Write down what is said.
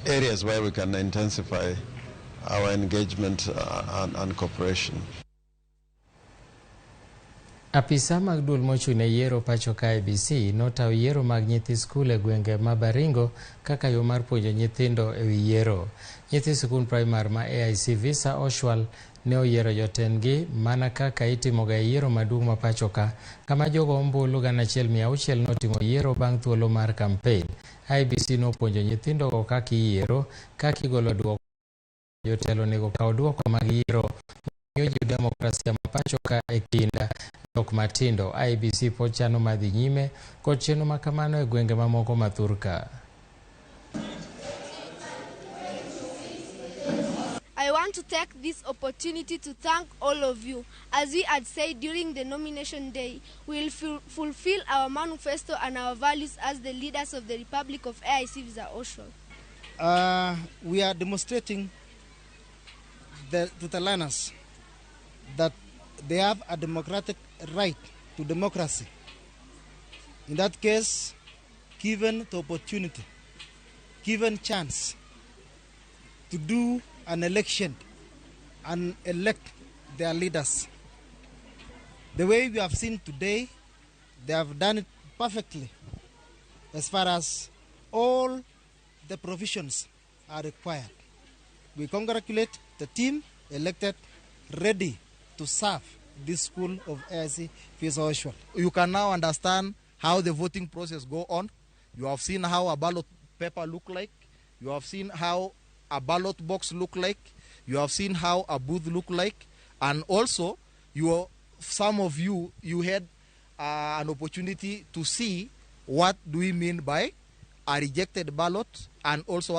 Areas where we can intensify our engagement and cooperation. Apisa mag duol mochung' ne yiero pacho ka IEBC notayo yiero mag nyithi skul e gwenge ma Baringo kaka yo mar puonjo nyithindo e wi yiero. Nyithi sikund primar ma AIC Visa Oshwal ne oyiero jotendgi mana kaka itimoga e yiero maduong' ma pacho ka, kama jogo ombulu 1600 notimo yiero bang' thuolo mar kampen. IEBC nopuonjo nyithindogo kaka iyiero, kaka igolo duoko jotelo onego okaw duoko mag yiero ojiw demokrasia ma pacho ka e kind jok matindo. IEBC pod chano mar dhi nyime kod chenro ma kamano e gwenge mamoko ma thurka. I want to take this opportunity to thank all of you. As we had said during the nomination day, we will fulfill our manifesto and our values as the leaders of the Republic of AIC Visa Oshwal. We are demonstrating to the learners that they have a democratic right to democracy. In that case, given the opportunity, given chance to do an election and elect their leaders. The way we have seen today, they have done it perfectly as far as all the provisions are required. We congratulate the team elected, ready to serve this school of AIC Visa Oshwal. You can now understand how the voting process go on. You have seen how a ballot paper look like. You have seen how a ballot box look like. You have seen how a booth look like. And also, some of you, you had an opportunity to see what do we mean by a rejected ballot and also